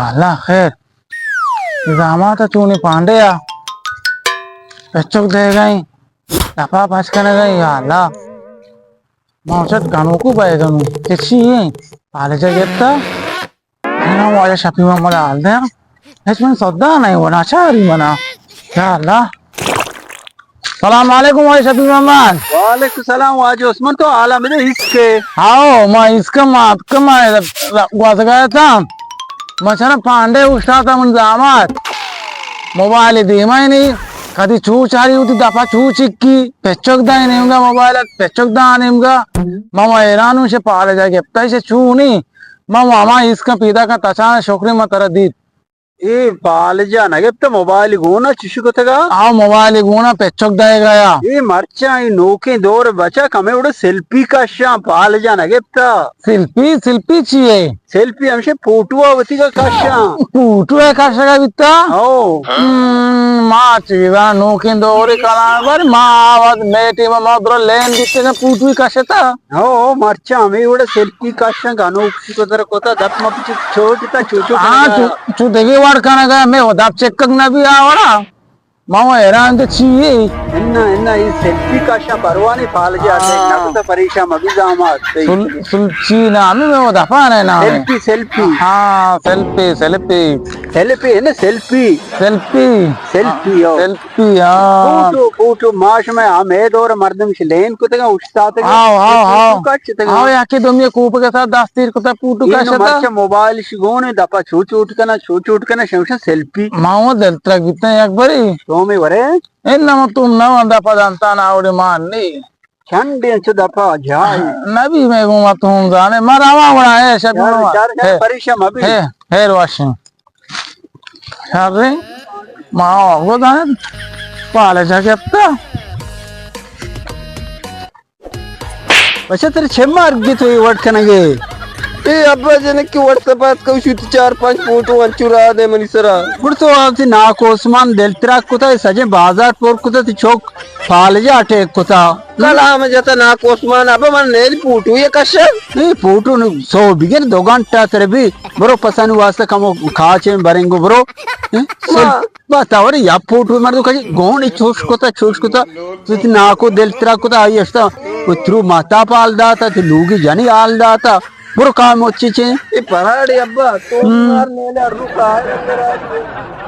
اللہ خیر، زامات چونی پانڈے آ، پچک دے گئیں، دپا پچ کنے گئیں، یا اللہ، ما چٹ گنوکو بے گنو، کہ چی ایں؟ پالجا گپتا؟ اینا واجہ شفیع محمد حال دے، ہچ من سودا نہیں ہونا، چاری منا، یا اللہ۔ سلام علیکم واجہ شفیع محمد۔ وعلیکم السلام واجہ عثمان، تو حالا مدے ہیس کے؟ ہاؤ، ما ہیس کے، ما اتکے، ما گوازگا تھا۔ ما چنا پانڈے اوشتاتا من زامات۔ موبائل دیما ہی نہیں۔ کدی چو چاری ہوتی دفعہ چو چکی۔ پچک دائیں نیمگا موبائل، پچک دائیں نیمگا۔ ما ما حیران ہوں، شے پالجا گپتا، شے چو نہیں۔ ما ما ہما ہیس کے پیدا کا تچان شکر ما ترا دیت۔ اے پالجا نہ گپت موبائل گونا چش کتگا؟ آ موبائل گونا پچک دائے گیا۔ اے مرچاں اے نوکیں دور بچا کمے وڑ سیلفی کشاں پالجا نہ گپت۔ سیلفی، سیلفی چی ہے؟ سیلفی ہمشے فوٹو وتی کا کشاں۔ فوٹو ہے کشگا بیتا؟ او۔ ہم، ما چیزا نوکیں دور کلام بر ما آواز میٹی ما ما برا لین دیتے نا فوٹو کشتا۔ ہو، ہو، مرچاں ہمے وڑ سیلفی کشاں گنوک چی کتر کتا دپ ما پچ چھوٹ تا چو چو ہاں، کنگا۔ چو، چو دگے وڑ کنگا، میں دپ چکک نہ بھی آ وڑا۔ ما وہ حیران تو چی ہے؟ انا، انا، یہ سیلفی کشاں پروانی پالجا سے، ہاں۔ نہ تو پریشان مبی زامات۔ سل-، سل-، چی نام ہے، میں وہ دفعہ نہیں نام ہے۔ Selfie, selfie. ہاں، سیلفی، سیلفی۔ سیلفی ہے نا، سیلفی۔ سیلفی۔ سیلفی، ہاں، او۔ سیلفی۔ پی، ہاں۔ فوٹو، فوٹو، ما شمئے ہمے دور مردم شلین کتگاں، اوشتاتگاں۔ How, how, how. فوٹو کچتگاں۔ ہاؤ، یکے دومی کوپگ ء ساتھ دست تیر کتا، فوٹو اینو کشتا۔ مرچا موبائل شگون دپا چو چوٹ کنا، چو چوٹ کنا، شمشا سیلفی۔ ما وہ دل ترک بیتنا یک بری۔ تو میں ورے؟ اے نہ تو نہ دپا دانتا نہ اوڑے مان نی۔ چنڈے چو دپا جائے۔ نبی میں گوما تو ہم زانے، ما راوا وڑا ہے، شبی چار، ما۔ چار، چار، ہے۔ پریشان مبی۔ ہے، ہے روشن۔ شریں، ما آگو دائیں، پالجا گپتا۔ بچہ ترے چھ مارگی تو یہ وڑ کنگے؟ اے ابا جنک کی وڑ سپات کو شوت چار پانچ فوٹو انچو را دے منی سرا۔ گڑ تو آتی ناکو عثمان دل تراک کتا، سجے بازار پر کتا، تی چوک پالجا ٹیک کتا۔ کلام جتا ناکو عثمان، ابا من نیل فوٹو یہ کشا۔ اے فوٹو نو سو بگر دو گھنٹہ تر بھی، برو پسند واسطہ کمو کھاچے برنگو برو۔ اے؟ ما۔ بس اور یا فوٹو مردو کجی گون چوش کتا، چوش کتا۔ تو تی ناکو دل ترا کتا، آئی اشتا۔ وہ ترو ماتا پال داتا، تی لوگی جنی حال داتا۔ برو کام اچھی چے۔ اے پراڑے ابا، تو ہم۔ مار نیلا روکا ہے۔